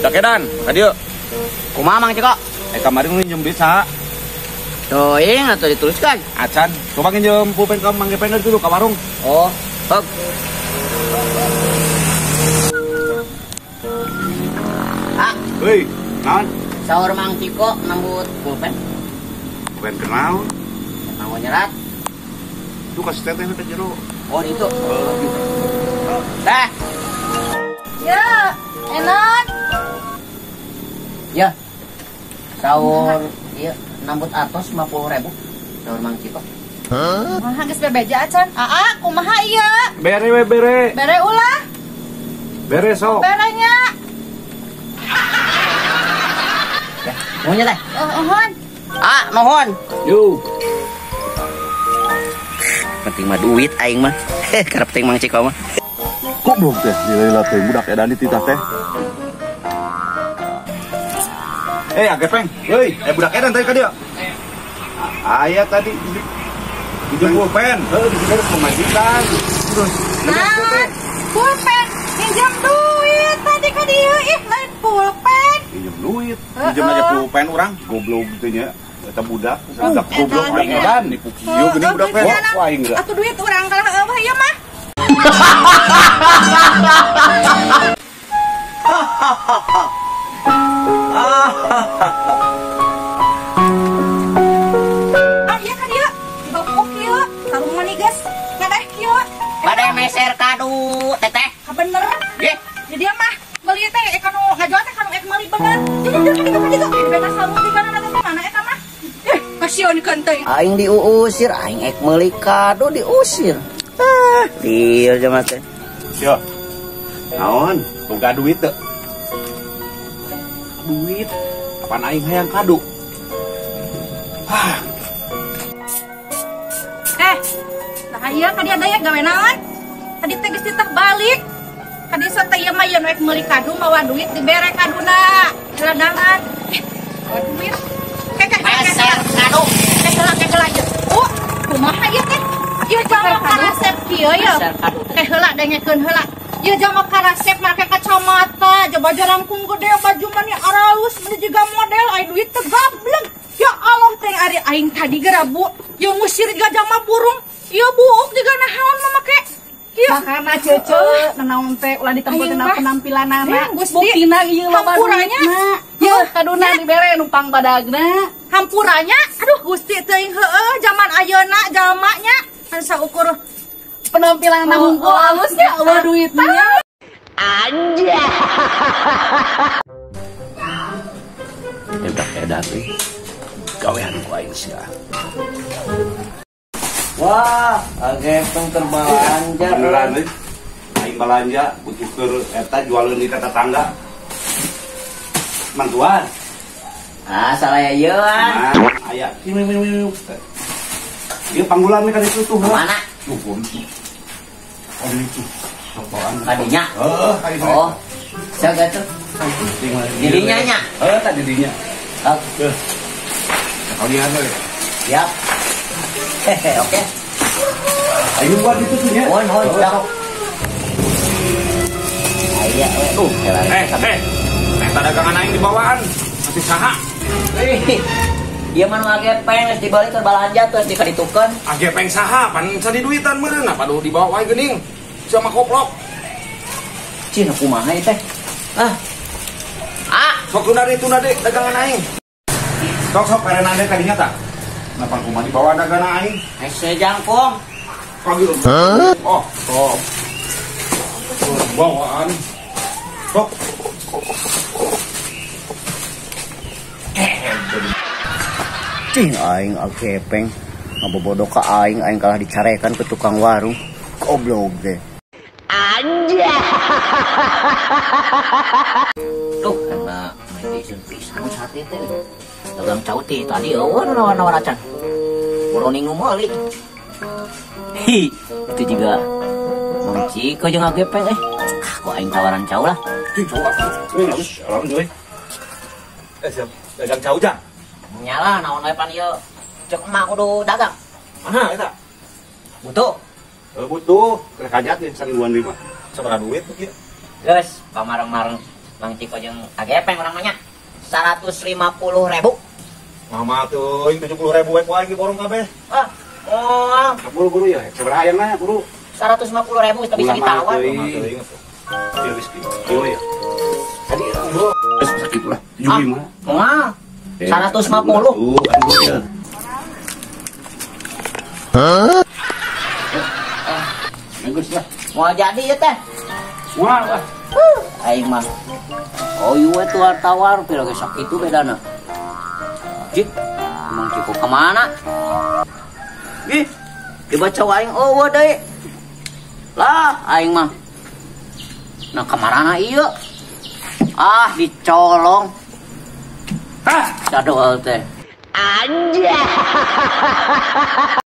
Cakedan, ka dieu. Kumaha Mang Ciko? Kamari nginjem duit saha? Teuing atuh dituliskan. Acan, coba nginjem pulpen ka Mang Gepeng dulu ka warung. Oh, hok. Ah, heuy, naon? Saur Mang Ciko nambut pulpen. Pulpen kenal. Mau nyerat. Itu kasih teteh ke jero. Oh, itu. Teh. Ya, enak. Ya. Saur ieu nambut atos 50.000. Saur Mang Ciko. Hah? Kumaha geus bebeja acan? Aa, kumaha ieu? Bere we bere. Bere ulah. Bere sok. Berenya. Ya, nuhun teh. Nuhun. Ah, nuhun. Yuk. Penting mah duit aing mah. Karep penting Mang Ciko mah. Goblok teh, lila teh budak edan dititah teh. Agepeng. Heuy, budak edan tadi ka dieu. Aya tadi di pulpen. Heuh, dibere pemajikan. Terus, nah, pulpen minjem duit tadi ka dieu. Ih, lain pulpen. Minjem duit. Minjem aja pulpen urang, goblok teh nya. Eta budak, budak goblok aing edan nipu kieu geuning budak teh. Wah, aing geura. Atuh duit urang kalah eueuh ieu mah. Ah, iya ka dieu. Dibawa kieu, sarung manigas. Ngadeh kieu. Bade meser kadu teteh. Ka bener. Ye. Jadi dia mah meuli teh kanu ngajual teh kanu ek meuli bener. Jadi dia ka ditu. Beta sarung di kana teh mana eta mah? Kasihan kan teh. Aing diusir, aing ek meuli kado diusir. Ah, lieur jama teh. Yo. Naon? Boga duit teu? Duit. Kapan aing hayang kado? Ah. Nah ieu ka dieu daya gawe naon? Tadi teh geus titah balik. Ka dieu teh ieu mah ieu nu ek meuli kado mawa duit dibere kaduna. Ladangan. Mawa duit. Meser kado. Keheula ieu. Oh, kumaha ieu teh? Ieu jalma karasep kieu ya. Teh heula dengekeun heula. Ieu jalma karasep make kacamata, baju rangkung gede, baju mani aralus, mani juga model, ai duit teh gableng. Ya Allah teh ari aing tadi geura bu, ieu ngusir juga jalma burung. Ieu buuk juga naon mah make. Ieu makana cece nanaon teh ulah ditempo tina penampilanana. Buktina ieu loba duitna. Ieu kaduna dibere numpang badagna. Hampuranya, aduh Gusti teuing heueuh zaman ayeuna jalmanya kan saukur penampilan hungkul halusnya eueuh duitnya. Anjay. Budak edan euy. Gawean ku aing sia. Wah, agepeng terbalanja. Beneran euy. Aing balanja butuh keur eta jualeun di ka tetangga. Mantuan. Ah, salah ya ieu ah. Aya kieu. Ieu panggulan kan itu tuh. Mana? Tuh, oh itu. Tokoan. Tadinya? Heeh, tadinya. Oh. Jaga tuh. Didinya nya. Heeh, tadi didinya. Oke. Kalian euy. Siap. Hehe, oke. Ayo buat itu tuh nya. Mohon, mohon, siap. Aya we. Eta dagangan aing dibawaan. Masih saha? Ieu mah nu agepeng geus dibeli keur balanja terus dikaditukeun. Agepeng saha? Pan sadi duitan meureun apa duh dibawa wae geuning. Sama koplok. Cina kumaha ieu teh? Ah. Ah, sok tunda deui dagangan aing. Sok sok perenan deui kadinya tah. Napa kumaha dibawa dagangan aing? Hese jangkung. Kagi. Oh, sok. Bawaan. Sok. Cing aing agepeng ngabobodo ka aing, aing kalah dicarekan ke tukang warung. Goblok deh. Anjay. Tuh karena main isun pisan sate teh. Dagang cau teh tadi eueuh nawan-nawan acan. Boroning nu meuli. Hi, itu juga Mang Ciko jeung agepeng eh. Ah, kok aing tawaran cau lah. Cing cau atuh. Halus, alon euy. Siap. Dagang cau jang. Nyala naon we pan ieu. Cek emak kudu dagang. Mana eta? Butuh. Butuh, rek hajat nih samingguan deui mah. Sabaraha duit kieu? Geus, pamareng-mareng. Mang Ciko jeung Agepeng urang mah nya. 150.000. Mama tuh, 70.000 we ku aing diborong kabeh. Ah, oh, buru-buru ya, sabaraha hayangna buru? 150.000 tapi bisa ditawar. Ieu geus kieu ya. Tadi bro, sakit lah, 75. Moal. 150. Hah? Bagus lah. Moal jadi ya teh. Moal lah. Aing mah. Oh iya tuh tawar pira ge sakitu bedana. Jik, Mang Ciko kemana? Ih, dibaca aing eueuh deui. Lah, aing mah. Nah, kamarana ieu? Ah, dicolong. Hah, cadoel teh. Anjay.